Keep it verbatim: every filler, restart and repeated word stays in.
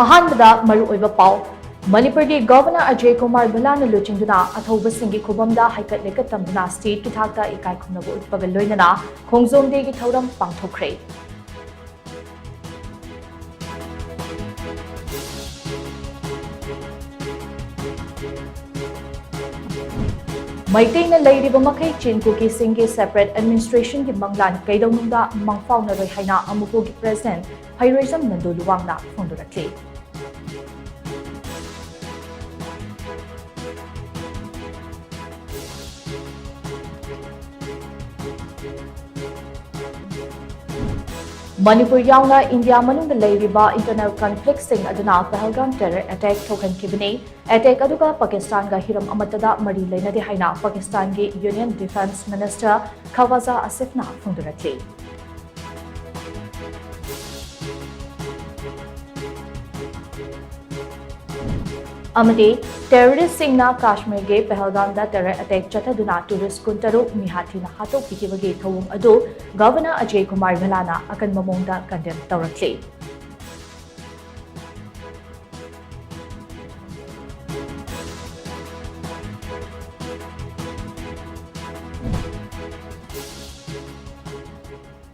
ꯑꯍꯥꯟꯕꯗ ꯃꯔꯨꯑꯣꯏꯕ ꯄꯥꯎ꯫ ꯃꯅꯤꯄꯨꯔꯒꯤ ꯒꯚꯔꯅꯔ ꯑꯖꯌ ꯀꯨꯃꯥꯔ ꯚꯜꯂꯥꯅ ꯂꯨꯆꯤꯡꯗꯨꯅ ꯑꯊꯧꯕꯁꯤꯡꯒꯤ ꯈꯨꯕꯝꯗ ꯍꯩꯀꯠ ꯂꯩꯀꯠ ꯇꯝꯗꯨꯅ ꯁ꯭ꯇꯦꯠꯀꯤ ꯊꯥꯛꯇ ꯏꯀꯥꯏ ꯈꯨꯝꯅꯕ ꯎꯠꯄꯒ ꯂꯣꯏꯅꯅ ꯈꯣꯡꯖꯣꯝ ꯗꯦꯒꯤ ꯊꯧꯔꯝ ꯄꯥꯡꯊꯣꯛꯈ꯭ꯔꯦ꯫ ꯃꯩꯇꯩꯅ ꯂꯩꯔꯤꯕ ꯃꯈꯩ ꯆꯤꯟ ꯀꯨꯀꯤꯁꯤꯡꯒꯤ separate administrationꯒꯤ ꯃꯪꯂꯥꯟ ꯀꯩꯗꯧꯅꯨꯡꯗ ꯃꯪꯐꯥꯎꯅꯔꯣꯏ ꯍꯥꯏꯅ ꯑꯃꯨꯀꯨꯒꯤ president ꯐꯩꯔꯣꯏꯖꯝ ꯅꯟꯗꯨ ꯂꯨꯋꯥꯡꯅ ꯐꯣꯡꯗꯣꯔꯛꯂꯤ꯫ ꯃꯅꯤꯄꯨꯔ ꯌꯥꯎꯅ ꯏꯟꯗꯤꯌꯥ ꯃꯅꯨꯡꯗ ꯂꯩꯔꯤꯕ internal conflictꯁꯤꯡ ꯑꯗꯨꯅ ꯄꯍꯜꯒꯥꯝ terror attack ꯊꯣꯛꯍꯟꯈꯤꯕꯅꯤ꯫ Attack ꯑꯗꯨꯒ ꯄꯥꯀꯤꯁꯇꯥꯟꯒ ꯍꯤꯔꯝ ꯑꯃꯠꯇꯗ ꯃꯔꯤ ꯂꯩꯅꯗꯦ ꯍꯥꯏꯅ ꯄꯥꯀꯤꯁꯇꯥꯟꯒꯤ Union Defence Minister ꯈꯋꯥꯖꯥ ꯑꯁꯤꯐꯅ ꯐꯣꯡꯗꯣꯔꯛꯂꯤ꯫ ꯑꯃꯗꯤ terroristꯁꯤꯡꯅ ꯀꯥꯁꯃꯤꯔꯒꯤ ꯄꯍꯜꯒꯥꯝꯗ terror attack ꯆꯠꯊꯗꯨꯅ tourist ꯀꯨꯟꯇꯔꯨꯛ ꯃꯤꯍꯥꯠ ꯊꯤꯅ ꯍꯥꯠꯇꯣꯛꯄꯤꯈꯤꯕꯒꯤ ꯊꯧꯑꯣꯡ ꯑꯗꯨ ꯒꯚꯔꯅꯔ ꯑꯖꯌ ꯀꯨꯃꯥꯔ ꯚꯜꯂꯥꯅ ꯑꯀꯟꯕ ꯃꯑꯣꯡꯗ condemn ꯇꯧꯔꯛꯂꯤ꯫